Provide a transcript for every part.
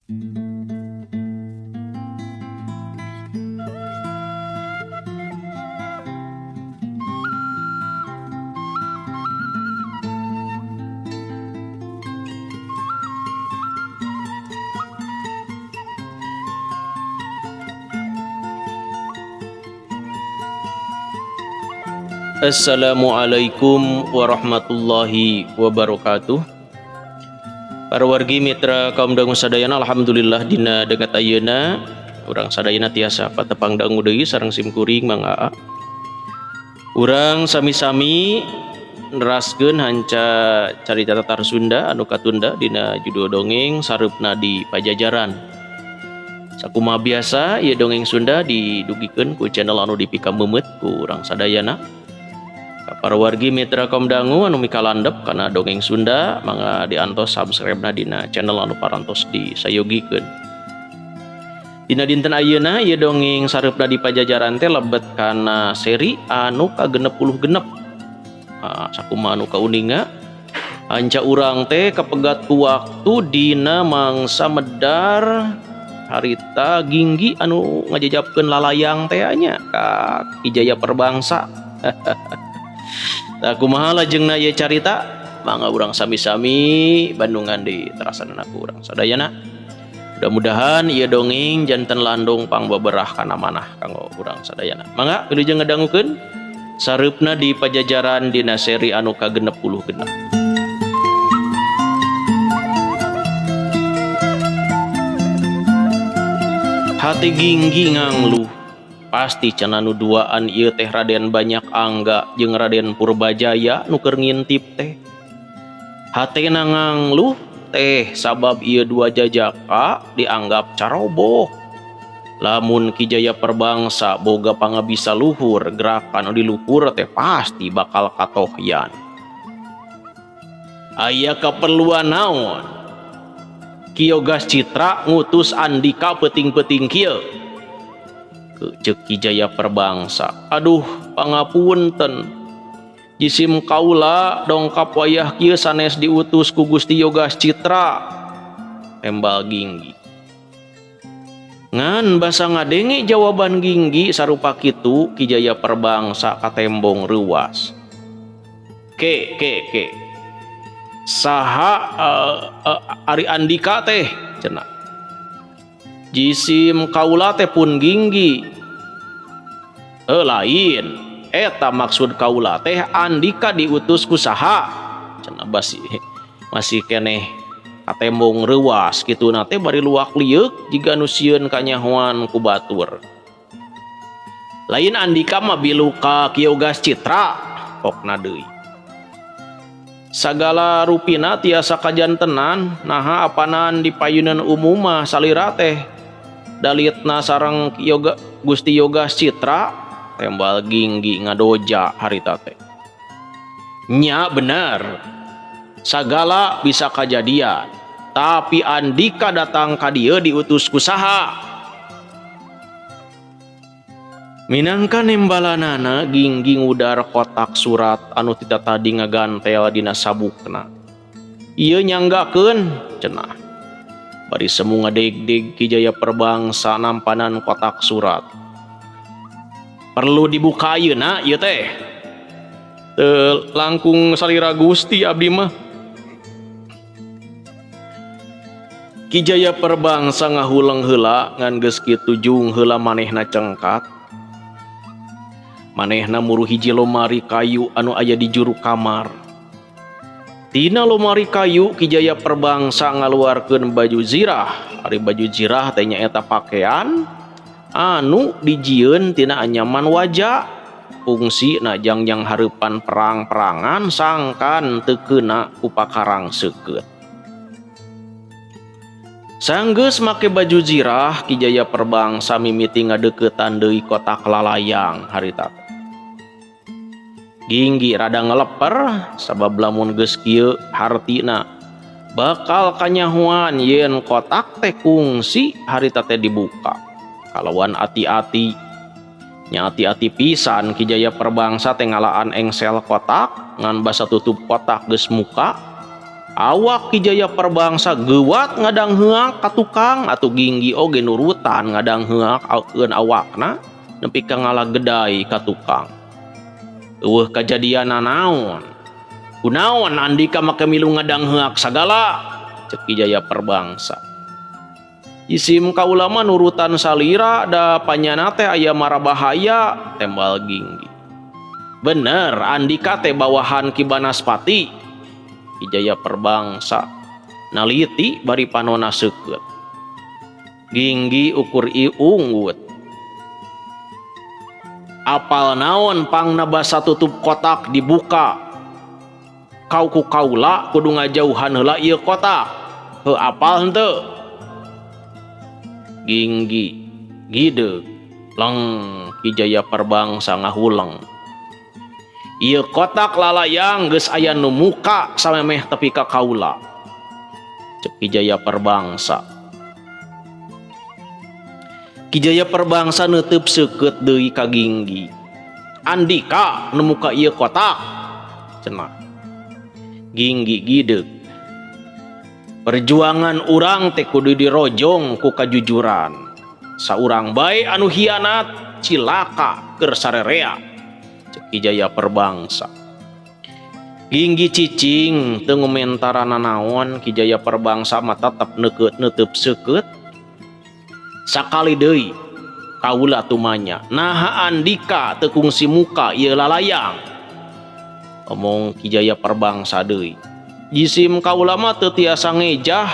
Assalamualaikum warahmatullahi wabarakatuh. Para wargi mitra kaum dangu sadayana, alhamdulillah dina danget ayeuna urang sadayana tiasa patepang dangu deui sareng sim kuring Mang Aa. Urang sami-sami neraskeun hanca carita tatar Sunda anu katunda dina judul dongeng Sareupna di Pajajaran. Sakumaha biasa ieu dongeng Sunda didugikeun ku channel anu dipikameumeut ku urang sadayana. Para wargi mitra kaum dangu anu mikalandep kana dongeng Sunda mangga diantos subscribe-na dina channel anu parantos disayogikeun. Dina dinten ayeuna ieu dongeng Sareupna di Pajajaran teh lebet kana seri anu ka-66. Sakumaha anu kauninga anca urang teh kapegat ku waktu dina mangsa medar harita Ginggi anu ngajejapkeun lalayang teh nya ka Ki Jaya Perbangsa. Tah kumaha lajengna ieu carita? Mangga urang sami-sami bandungan di terasanana ku urang sadayana. Mudah-mudahan ieu dongeng janten landung pangbeberah kana manah kanggo urang sadayana. Mangga wilujeng ngadangukeun Sareupna di Pajajaran dina seri anu ka-66. Hati Ginggi ngangluh. Pasti cenah nu duaan ieu teh Raden Banyak Angga jeung Raden Purbajaya nu keur ngintip teh. Hatena ngangluh teh sabab ieu dua jajaka dianggap caroboh. Lamun Ki Jaya Perbangsa boga pangabisa luhur gerakan anu di luhur teh pasti bakal katohyan. Aya kaperluan naon? Ki Yogas Citra ngutus Andika peuting-peuting kieu. Ceuk Ki Jaya Perbangsa. Aduh, pangapunten. Jisim kaula dongkap wayah kieu sanes diutus ku Gusti Yogas Citra. Tembal Ginggi. Ngan basa ngadenge jawaban Ginggi sarupa kitu Ki Jaya Perbangsa katembong reuwas. Ke ke ke. Saha ari Andika teh cenah. Jisim kaula teh pun Ginggi. Lain. Eta maksud kaula teh Andika diutus ku saha? Cenah basi masih keneh katembong reuwas kituna teh bari luak lieuk jiga nu sieun kanyahoan ku batur. Lain Andika mah bilu ka Ki Yogas Citra pokna deui. Sagala rupina tiasa kajantenan naha apanan di payunan umum mah salira teh dalitna sareng Yoga Gusti Yogas Citra tembal Ginggi ngadoja harita teh. Nya bener sagala bisa kajadian tapi Andika datang ka dieu diutus ku saha? Minangka nembalanana Ginggi ngudar kotak surat anu tita tadi ngagantel dina sabukna. Ieu nyanggakeun cenah. Bari semu ngadegdeg Ki Jaya Perbangsa nampanan kotak surat. Perlu dibuka ayeuna ieu teh. Teu langkung salira Gusti abdi mah. Ki Jaya Perbangsa ngahuleng heula ngan geus kitu jung heula manehna cengkat. Manehna muru hiji lomari kayu anu aya di juru kamar. Tina lomari kayu Ki Jaya Perbangsa ngaluarkeun baju zirah. Ari baju zirah teh nyaeta pakaian anu dijieun tina anyaman waja. Fungsi najangjang hareupan perang-perangan sangkan teu keuna ku pakarang seukeut. Sanggeus make baju zirah Ki Jaya Perbangsa mimiti ngadeuketan deui kotak lalayang harita. Ginggi rada ngeleper sabab lamun geus kieu hartina bakal kanyahoan yen kotak teh kungsi harita teh dibuka. Kalawan ati-ati nya ati-ati pisan Ki Jaya Perbangsa teh ngalaan engsel kotak ngan basa tutup kotak geus muka Awak Ki Jaya Perbangsa geuwat ngadangheak ka tukang atuh Ginggi oge nurutan ngadangheakeun awakna nepi ka ngalagedai ka tukang. Eueuh kajadian nanaon? Kunaon Andika make milu ngadangheak sagala? Cek Ki Jaya Perbangsa. Isim kaula mah nurutan salira da panyana teh aya mara bahaya tembal Ginggi. Bener Andika teh bawahan Ki Banaspati. Ki Jaya Perbangsa naliti bari panona seukeut. Ginggi ukur iunggut. Apal naon pangna basa tutup kotak dibuka. Kau ku kaula kudu ngajauhan heula ieu kotak. Heuh apal henteu? Ginggi gideug leng Ki Jaya Perbangsa ngahuleng. Ieu kotak lalayang geus aya nu muka samemeh tepi ka kaula. Cek Ki Jaya Perbangsa. Ki Jaya Perbangsa neuteub seukeut deui ka Ginggi. Andika nu muka ieu kotak cenah. Ginggi gideug. Perjuangan urang teh kudu dirojong ku kajujuran. Saurang bae anu hianat cilaka keur sarerea. Cek Ki Jaya Perbangsa. Ginggi cicing teu ngomentaran nanaon Ki Jaya Perbangsa mah tetep neuteub seukeut. Sakali deui kaula tumanya naha Andika teu kungsi muka ieu lalayang. Omong Ki Jaya Perbangsa deui. Jisim kaula mah teu tiasa ngejah.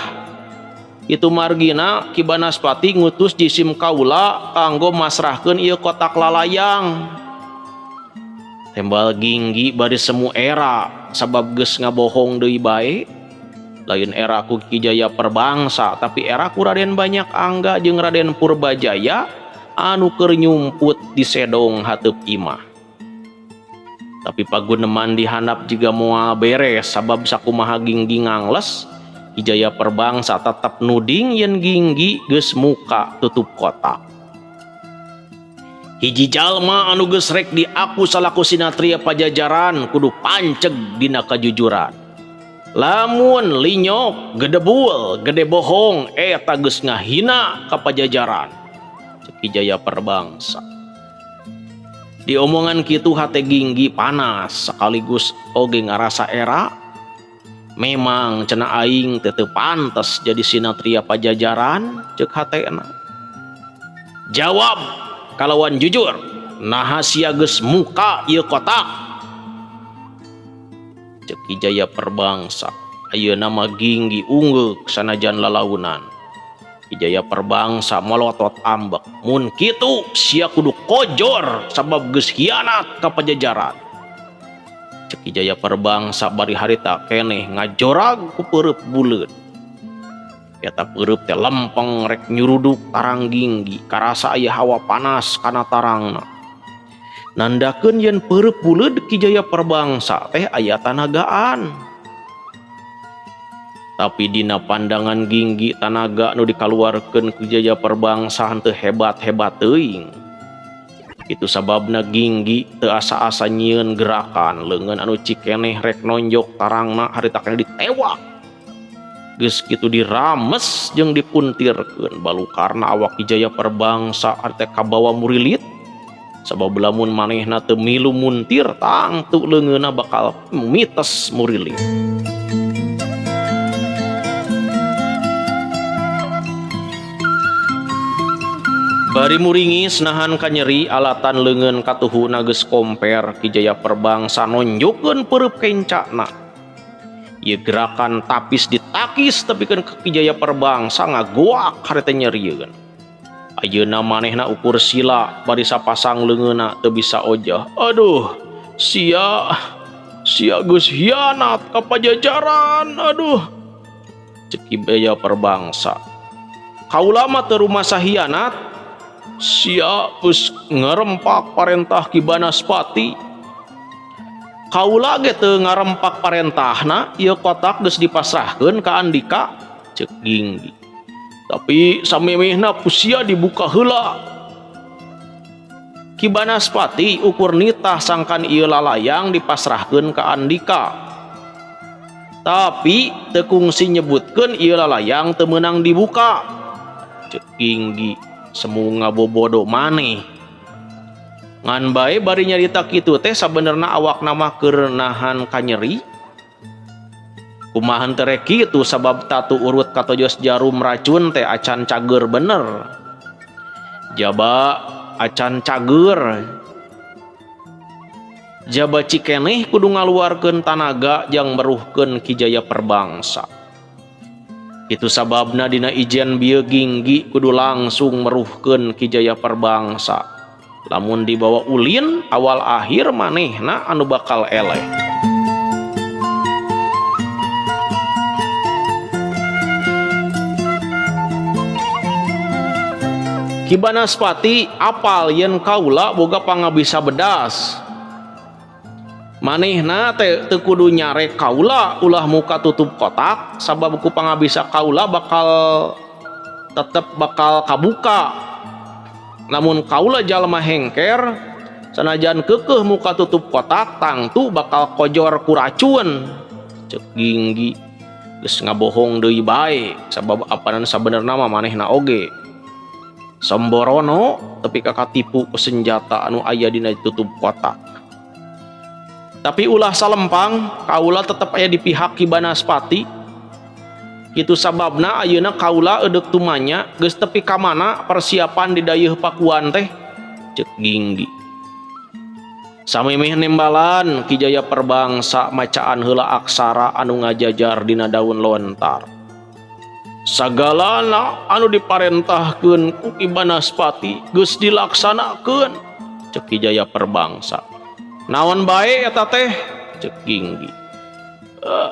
Itu margina Ki Banaspati ngutus jisim kaula kanggo masrahkeun ieu kotak lalayang. Tembal Ginggi bari semu era sabab geus ngabohong deui bae. Lain era ku Ki Jaya Perbangsa tapi era ku Raden Banyak Angga jeung Raden Purbajaya anu keur nyumput di sedong hateup imah. Tapi paguneman dihandap jiga moal beres sabab sakumaha Ginggi ngangles Ki Jaya Perbangsa tetep nuding yen Ginggi geus muka tutup kotak. Hiji jalma anu geus rek diaku salaku sinatria pajajaran kudu panceg dina kajujuran. Lamun linyok, gedebul, gede bohong eta geus ngahina ka pajajaran. Cek Ki Jaya Perbangsa. Diomongan kitu hate Ginggi panas sekaligus oge ngarasa era. Memang cenah aing teh teu pantes jadi sinatria pajajaran cek hatena. Jawab kalawan jujur, naha sia geus muka ieu kotak. Cek Ki Jaya Perbangsa. Ayeuna mah Ginggi unggeuk sanajan lalaunan. Ki Jaya Perbangsa molotot ambek. Mun kitu sia kudu kojor sabab geus hianat ka pajajaran. Cek Ki Jaya Perbangsa bari harita keneh ngajorag ku peureub buleud. Eta peureub teh lempeng rek nyuruduk tarang Ginggi, karasa aya hawa panas kana tarangna. Nandakeun yen peureub buleud Ki Jaya Perbangsa teh aya tanagaan. Tapi dina pandangan Ginggi tanaga nu dikaluarkeun ku Jaya Perbangsa henteu hebat-hebat teuing. Itu sababna Ginggi teu asa-asa nyieun gerakan leungeun anu cikeneh rek nonjok tarangna harita keneh ditewak. Geus kitu dirames jeung dipuntirkeun balukarna awak Ki Jaya Perbangsa teh kabawa murilit. Sabab lamun manehna teu milu muntir tangtu leungeunna bakal mites murilit. Bari muringis nahan kanyeri alatan leungeun katuhuna geus komper Ki Jaya Perbangsa nonjokeun peureub kencana. Ieu gerakan tapis ditakis tepikeun ka Ki Jaya Perbangsa ngagoak harita nyerieun. Ayeuna manehna ukur sila bari sapasang leungeunna teu bisa ojah. Aduh, sia geus hianat ka pajajaran. Aduh. Cek Ki Jaya Perbangsa. Kaula mah teu rumasa hianat. Sia geus ngarempak parentah Ki Banaspati. Kaula ge teu ngarempak parentahna, ieu kotak geus dipasrahkeun ka Andika. Cek Ginggi. Tapi samemehna ku sia dibuka heula. Ki Banaspati ukur nitah sangkan ieu lalayang dipasrahkeun ka Andika. Tapi teu kungsi nyebutkeun ieu lalayang teu meunang dibuka. Ceuk Ginggi semu ngabobodo maneh. Ngan bae bari nyarita kitu teh sabenerna awakna mah keur nahan kanyeri. Kumaha henteu rek kitu sabab tatu urut katojos jarum racun teh acan cager bener. Jaba acan cager. Jaba cikeneh kudu ngaluarkeun tanaga jang meruhkeun Ki Jaya Perbangsa. Kitu sababna dina ijen bieu Ginggi kudu langsung meruhkeun Ki Jaya Perbangsa. Lamun dibawa ulin awal akhir manehna anu bakal eleh. Ki Banaspati apal yen kaula boga pangabisa bedas. Manehna teh teu kudu nyarek kaula ulah muka tutup kotak sabab ku pangabisa kaula bakal tetep bakal kabuka. Namun kaula jalma hengker sanajan keukeuh muka tutup kotak tangtu bakal kojor ku racun. Ceuk Ginggi geus ngabohong deui bae sabab apanan sabenerna mah manehna oge. Semborono tepi ka katipu ku senjata anu aya dina tutup kotak. Tapi ulah salempang, kaula tetep aya di pihak Ki Banaspati. Kitu sababna ayeuna kaula eudek tumanya geus tepi ka mana persiapan di dayeuh Pakuan teh? Ceuk Ginggi. Samemeh nembalan Ki Jaya Perbangsa macaan heula aksara anu ngajajar dina daun lontar. Sagalana anu diparentahkeun ku Ki Banaspati geus dilaksanakeun, ceuk Ki Jaya Perbangsa. Naon bae eta teh? Ceuk Ginggi.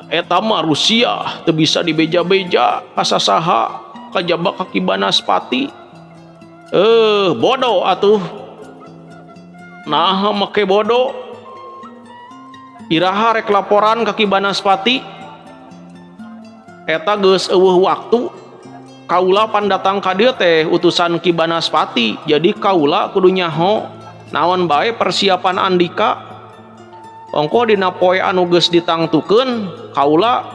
Eta mah Rusia teu bisa dibeja-beja ka sasaha kajaba ka Ki Banaspati. Bodoh atuh. Naha make bodoh? Iraha rek laporan ka Ki Banaspati? Eta geus eueuh waktu. Kaula pan datang ka dieu teh utusan Ki Banaspati, jadi kaula kudu nyaho naon bae persiapan Andika. Ongko dina poe anu geus ditangtukeun, kaula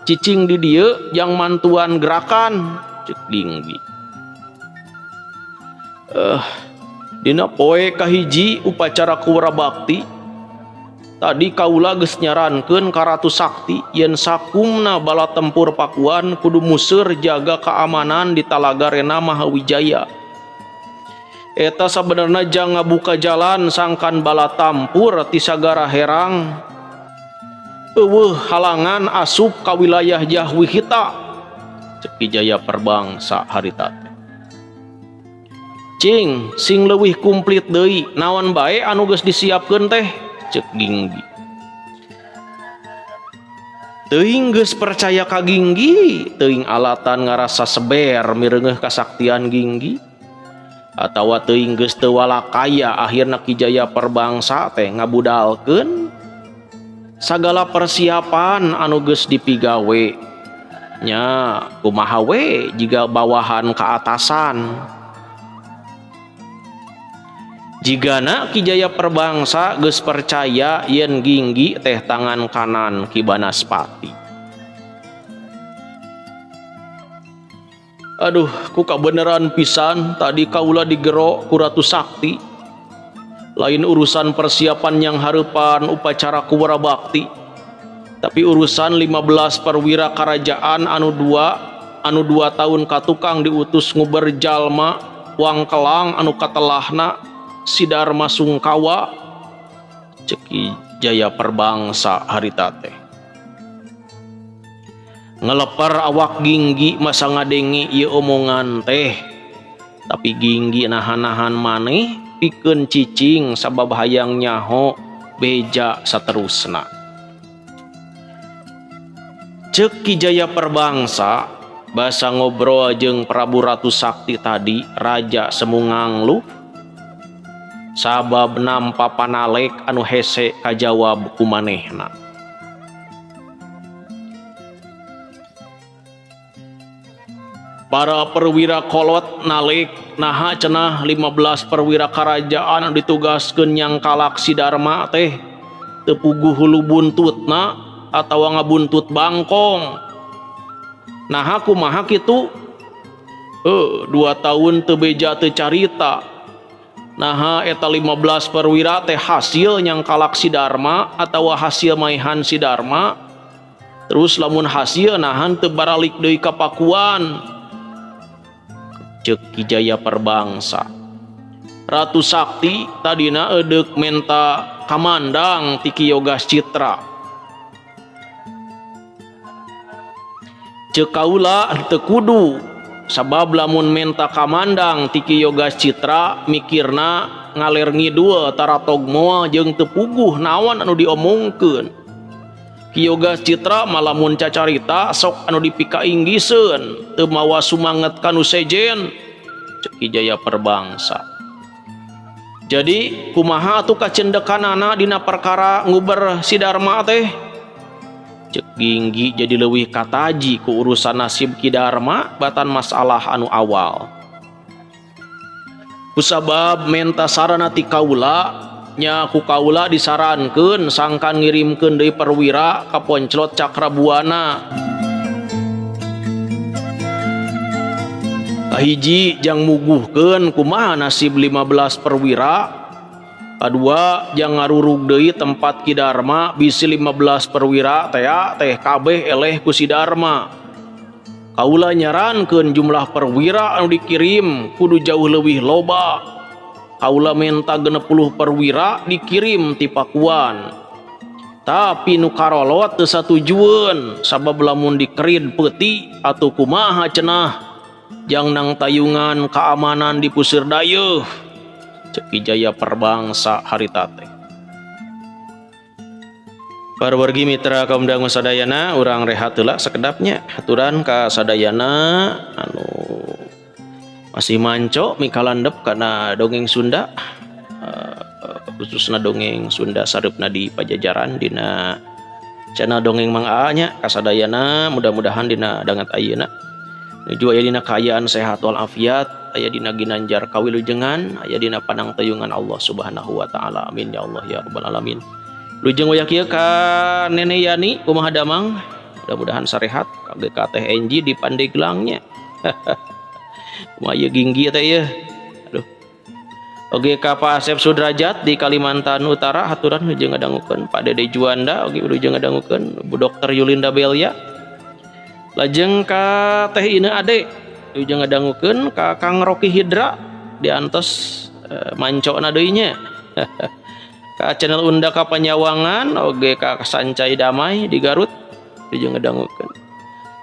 cicing di dieu jang mantuan gerakan, ceuk Ginggi. Dina poe kahiji upacara Kuwara Bakti, tadi kaula geus nyarankeun ka Ratu Sakti yen sakumna bala tempur Pakuan kudu museur jaga keamanan di Talaga Rena Mahawijaya. Eta sabenerna jang ngabuka jalan sangkan bala tampur ti sagara herang. Eueuh halangan asup ka wilayah Jahwihita, ceuk Ki Jaya Perbangsa harita teh. Cing, sing leuwih kumplit deui, naon bae anu geus disiapkeun teh? Ceuk Ginggi. Teuing geus percaya ka Ginggi, teuing alatan ngarasa seber mireungeuh kasaktian Ginggi. Atawa teuing geus teu walakaya akhirna Ki Jaya Perbangsa teh ngabudalkeun sagala persiapan anu geus dipigawe. Nya kumaha we jiga bawahan ka atasan. Jigana Ki Jaya Perbangsa geus percaya yen Ginggi teh tangan kanan Ki Banaspati. Aduh, ku kabeneran pisan tadi kaula digero ku Ratu Sakti. Lain urusan persiapan yang hareupan upacara Kuwara Bakti, tapi urusan 15 perwira kerajaan anu dua tahun katukang diutus nguber jalma wang kelang anu katelahna Si Darma Sungkawa, ceuk Ki Jaya Perbangsa harita teh. Ngeleper awak Ginggi masa ngadenge ieu omongan teh. Tapi Ginggi nahan-nahan maneh pikeun cicing sabab hayang nyaho beja saterusna. Ceuk Ki Jaya Perbangsa basa ngobrol jeung Prabu Ratu Sakti tadi Raja Semungangluh sabab nampa panalek anu hese kajawab ku manehna. Para perwira kolot nalik naha cenah 15 perwira kerajaan anu ditugaskeun nyangkalak Si Darma teh teu puguh hulu buntutna atawa ngabuntut bangkong. Naha kumaha kitu? 2 tahun teu beja teu carita. Naha eta 15 perwira teh hasil nyangkalak si Darma atawa hasil maihan si Darma. Terus lamun hasil nahan teu baralik deui ka Pakuan. Ceuk Ki Jaya Perbangsa. Ratu Sakti tadina edeuk menta kamandang ti Ki Yogas Citra. Ceuk kaula teu kudu sabab lamun menta kamandang ti Ki Yogas Citra mikirna ngaler ngidul taratog moal jeung teu puguh naon anu diomongkeun. Ki Yogas Citra malamun cacarita sok anu dipikainggiseun teu mawa sumanget kanu sejen. Ceuk Ki Jaya Perbangsa. Jadi kumaha atuh kacendekanana dina perkara nguber si Darma teh? Ceuk Ginggi jadi leuwih kataji ku urusan nasib Ki Darma batan masalah anu awal. Kusabab menta sarana ti kaula nya ku kaula disarankeun sangkan ngirimkeun deui perwira ka Ponclot Cakrabuana. Kahiji jang muguhkeun kumaha nasib 15 perwira, kadua jang ngarurug deui tempat Ki Darma bisi 15 perwira teh kabeh eleh ku si Darma. Kaula nyarankeun jumlah perwira anu dikirim kudu jauh leuwih loba. Kaula menta 60 perwira dikirim ti Pakuan. Tapi nu karolot teu satujueun sabab lamun dikerid peuti atuh kumaha cenah jang nang tayungan keamanan di Pusir Dayeuh. Ceuk Ki Jaya Perbangsa harita teh. Para wargi mitra kaum dangu sadayana, urang rehat heula sakedapnya. Haturan ka sadayana anu masih manco mikalandep kana dongeng Sunda, khususna dongeng Sunda sareupna di Pajajaran dina channel Dongeng Mang Aa nya. Kasadayana mudah-mudahan dina danget ayeuna nuju aya dina kaayaan sehat walafiat, aya dina ginanjar kawilujengan, aya dina panangtayungan Allah Subhanahu wa taala. Amin ya Allah ya rabbal alamin. Lujeng wayah kieu ka Nene Yani kumaha damang, mudah-mudahan sarehat kage ka Teh Enji di Pandeglangnya. Kumaha ieu ginggi teh ieu. Aduh. Oge ka Pak Asep Sudrajat di Kalimantan Utara haturan wilujeng ngadangukeun, Pak Dede Juanda oge wilujeng ngadangukeun, Bu Dokter Yulinda Belia. Lajeng ka Teh Ine Ade wilujeng ngadangukeun, ka Kang Rocky Hidra diantos mancona deui nya. Ka channel Unda ka Panyawangan oge ka Sancai Damai di Garut wilujeng ngadangukeun.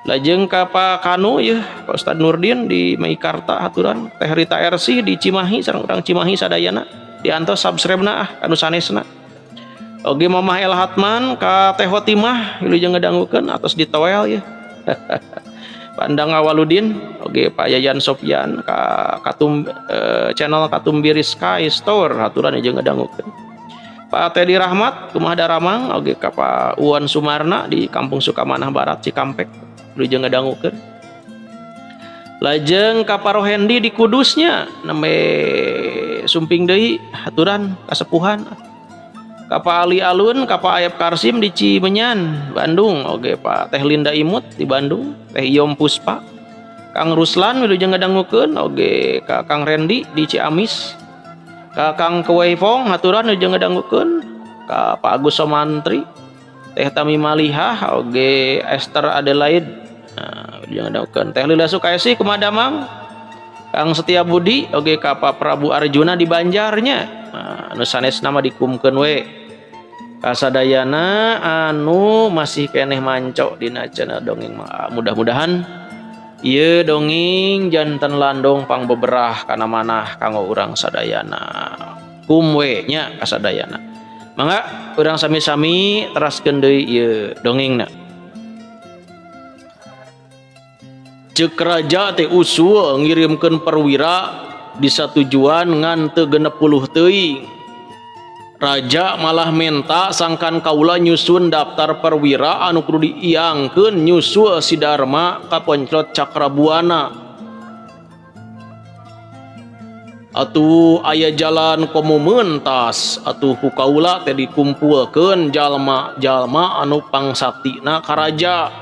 Lajeng ka Pak Kanu yeuh, Pak Ustad Nurdin di Meikarta haturan, Teh Rita RC di Cimahi sareng urang Cimahi sadayana diantos subscribe-na ah kanu sanesna. Oge Mamah El Hatman ka Teh Hotimah wilujeng ngadangukeun atos ditoel yeuh. Pandang Awaludin oge Pak Yayan Sofyan ka Katum, channel Katumbiri Sky Store haturan jeung ngadangukeun. Pak Teddy Rahmat kumaha daramang oge ka Pak Uwan Sumarna di Kampung Sukamanah Barat Cikampek wilujeng ngadangukeun. Lajeng ka Pak Rohendi di Kudusnya nembe sumping deui haturan kasepuhan. Ka Pak Ali Alun, ka Pak Ayep Karsim di Cimenyan, Bandung, oge Pak Teh Linda Imut di Bandung, Teh Iyom Puspa, Kang Ruslan wilujeng ngadangukeun, oge ka Kang Rendi di Ciamis, ka Kang Keweifong haturan wilujeng ngadangukeun, ka Pak Agus Somantri, Teh Tami Malihah, oge Esther Adelaide, nah, wilujeng ngadangukeun, Teh Lila Sukaesi kumaha damang, Kang Setia Budi, oge ka Pak Prabu Arjuna di Banjarnya, nah, anu sanes nama dikumkeun we. Kasadayana anu masih keneh manco dina channel dongeng mah. Mudah-mudahan ieu dongeng janten landong pangbeberah kana manah kanggo urang sadayana. Kum we nya kasadayana. Mangga urang sami-sami teraskeun deui ieu dongengna. Ceuk raja teh usul ngirimkeun perwira di satujuan ngan teu 60 teuing. Raja malah menta sangkan kaula nyusun daftar perwira anu kudu diiangkeun nyusul si Darma ka Ponclot Cakrabuana. Atuh aya jalan komo mentas atuh ku kaula teh dikumpulkeun jalma-jalma anu pangsaktina ka raja.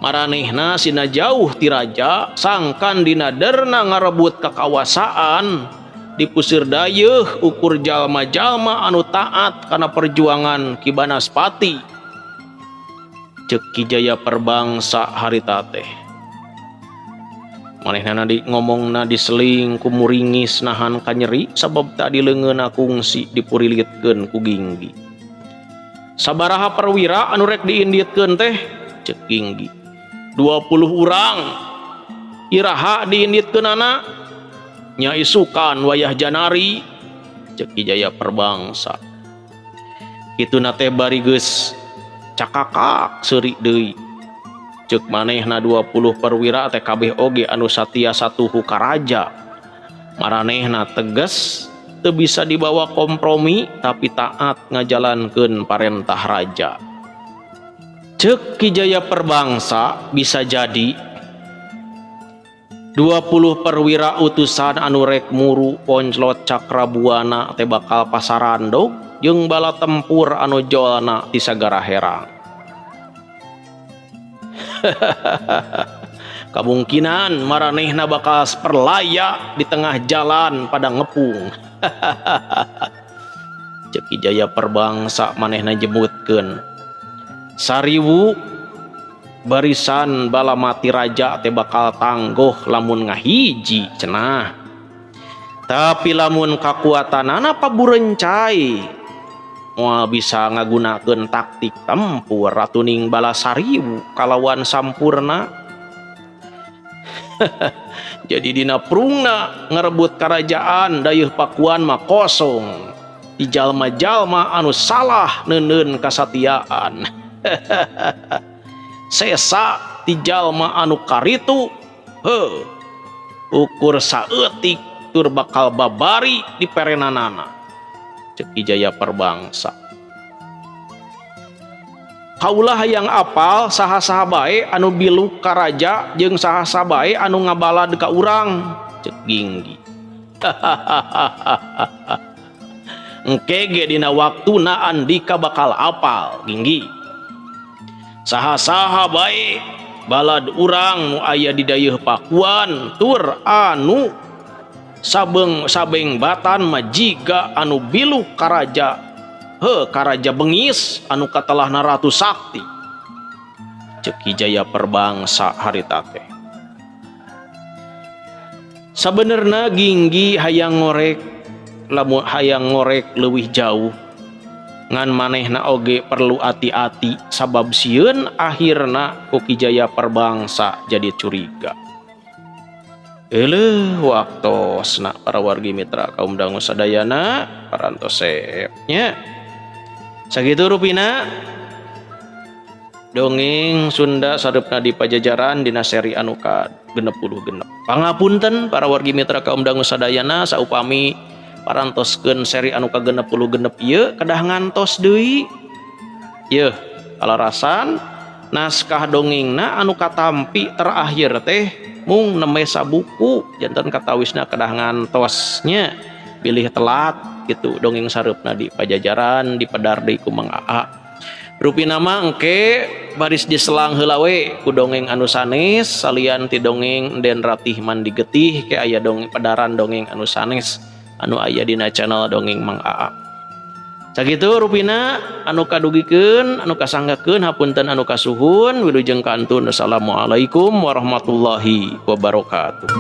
Maranehna sina jauh ti raja sangkan dina derna ngarebut kakawasaan dipusir dayeuh ukur jalma-jalma anu taat kana perjuangan Ki Banaspati. Ceuk Ki Jaya Perbangsa harita teh. Manehna di ngomongna diseling ku muringis nahan kanyeri sabab tadi leungeunna kungsi dipurilitkeun ku Ginggi. Sabaraha perwira anu rek diinditkeun teh? Ceuk Ginggi. 20 urang. Iraha diinditkeunana? Nya isukan wayah janari. Ceuk Ki Jaya Perbangsa. Kituna teh bari geus cakakak seuri deui. Ceuk manehna 20 perwira teh kabeh oge anu satia satuhu ka raja. Maranehna tegas teu bisa dibawa kompromi tapi taat ngajalankeun parentah raja. Ceuk Ki Jaya Perbangsa bisa jadi 20 perwira utusan anu rek muru ponclot Cakrabuana teh bakal pasarandog jeung bala tempur anu jolna ti sagara herang. Kamungkinan maranehna bakal perlaya di tengah jalan pada ngepung. Ceuk Ki Jaya Perbangsa manehna jebutkeun. Sariwu barisan bala mati raja teh bakal tanggoh lamun ngahiji cenah. Tapi lamun kakuatanana paburencai moal bisa ngagunakeun taktik tempur ratuning bala sariwu kalawan sampurna. Jadi dina prungna ngerebut kerajaan dayeuh Pakuan mah kosong. Di jalma-jalma anu salah neuneun kasatiaan. Sesa di jalma anu karitu heuh ukur saeutik tur bakal babari di perenanana. Ceuk Ki Jaya Perbangsa. Kaulah hayang apal saha-saha bae anu biluk ka raja jeung saha-saha bae anu ngabalad ka urang. Ceuk Ginggi. Engke ge dina waktuna andika bakal apal Ginggi. Saha-saha bae balad urang nu aya di dayeuh Pakuan tur anu sabeng sabeng batan majiga anu biluk ka raja heuh ka raja bengis anu katelahna Ratu Sakti. Ceuk Ki Jaya Perbangsa harita teh. Sabenerna Ginggi hayang ngorek lamun hayang ngorek leuwih jauh ngan manehna oge perlu ati-ati sabab sieun akhirna ku Ki Jaya Perbangsa jadi curiga. Euleuh waktosna para wargi mitra kaum dangu sadayana parantos nya. Sakitu rupina dongeng Sunda sareupna di Pajajaran dina seri anu ka 66. Pangapunten para wargi mitra kaum dangu sadayana saupami parantoskeun seri anu ka 66 ieu kedah ngantos deui. Yeuh kalarasan naskah dongengna anu katampi terakhir teh mung nembe sabuku janten katawisna kedah ngantos nya bilih telat gitu dongeng sareupna di Pajajaran di pedar deui ku Mang Aa. Rupina mah engke baris diselang heula we ku dongeng anu sanes salian ti dongeng Den Ratih Mandi Getih ke aya dongeng pedaran dongeng anu sanes anu aya dina channel dongeng Mang Aa. Sakitu rupina anu kadugikeun anu kasanggakeun hapunten anu kasuhun wilujeng kantun. Assalamualaikum warahmatullahi wabarakatuh.